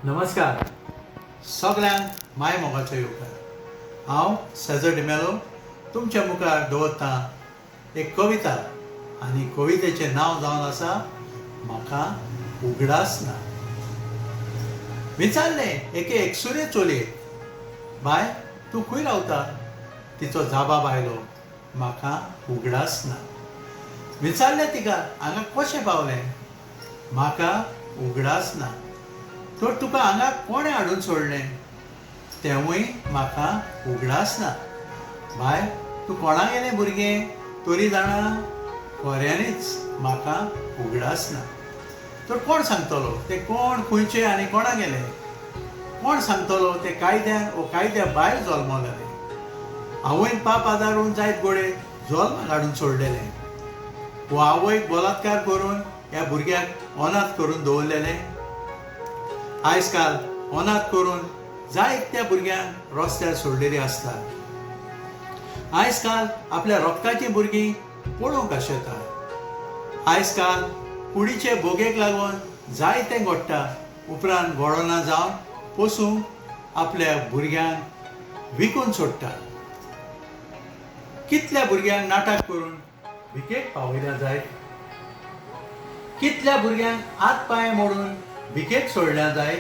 नमस्कार सगल्यांक माय मोगाचो येवकार. हांव सेजर डिमेलो तुमच्या मुखार दवरतां एक कविता आनी कवितेचें नांव जावन आसा म्हाका उगडास ना. विचारलें एके एकसुरे चलयेक, बाय तूं खंय रावता? तिचो जाबाब आयलो, म्हाका उगडास ना. विचारलें तिका, हांगा कशें पावलें? म्हाका उगडास ना. तर तुका हांगा कोणें हाडून सोडलें? तेंवूय म्हाका उगडास ना. बाय तूं कोणागेलें भुरगें तरी जाणा? खऱ्यांनीच म्हाका उगडास ना. तर कोण सांगतलो तें कोण खंयचें आनी कोणागेलें? कोण सांगतलो तें कायद्यान वो कायद्या भायर जल्मलेलें? आवयन पाप आदारून जायत गोडे जल्माक हाडून सोडलेलें वो आवयक बलात्कार करून ह्या भुरग्याक अनाथ करून दवरलेलें? आयज काल अनाथ करून जायत्या भुरग्यांक रस्त्यार सोडलेलीं आसतात. आयज काल आपल्या रक्ताचीं भुरगीं पळोवंक आशेतात. आयज काल कुडीचे भोगेक लागून जायतें घडटा. उपरांत घडना जावन पोसूंक आपल्या भुरग्यांक विकून सोडटा. कितल्या भुरग्यांक नाटक करून भिकेक पावयल्या जायत? कितल्या भुरग्यांक हात पांय मोडून भिकेक सोडल्या जायत?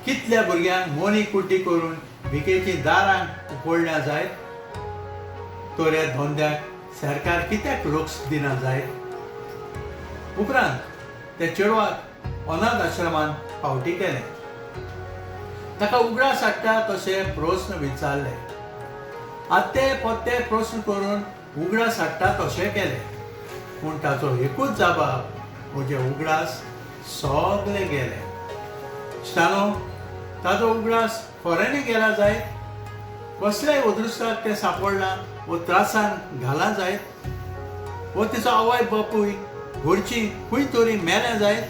कितल्या भुरग्यांक मोनी कुड्डी करून भिकेचीं दारां उकोडल्या जायत? तर ह्या धंद्याक सरकार कित्याक लक्ष दिना जायत? उपरांत त्या चेडवाक अनाथ आश्रमांत पावटी केलें. ताका उगडास हाडटा तशे प्रस्न विचारले. आत्ते पत्ते प्रस्न करून उगडास हाडटा तशें केलें. पूण ताचो एकूच जाबाब, म्हजे उगडास सगले गेले. इश्टानो, ताचो उगडास खऱ्यांनी गेला जायत? कसल्याय अदृश्टाक तें सांपडलां वो त्रासान घालां जायत? वो तिचो आवय बापूय घरची खंय तरी मेल्या जायत?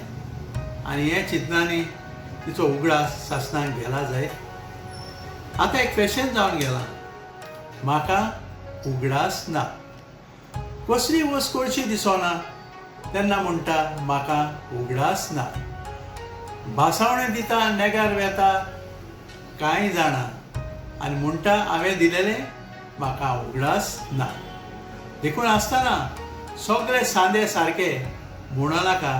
आनी हे चिंतनांनी तिचो उगडास सासणाक गेला जायत? आतां एक फॅशन जावन गेलां, म्हाका उगडास ना. कसली वस्त करची दिसना तेन्ना म्हणटा म्हाका उगडास ना. भासावणें दिता नेगार वेता कांय जाणा आनी म्हणटा हांवें दिलेलें म्हाका उगडास ना. देखून आसतना सगळे सांदे सारके म्हणो नाका,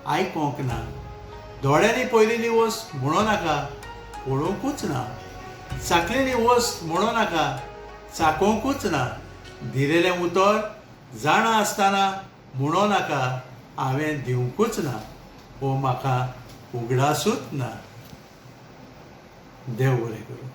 आयकोंक ना. दोळ्यांनी पळयलेली वस्त म्हणो नाका, पळोवंकूच ना. चाखलेली वस्त म्हणो नाका, चाकोवंकूच ना. दिलेलें उतर जाणा आसतना म्हणो नाका, हांवें दिवंकूच ना वो म्हाका उगडासूच ना. देव बरें करूं.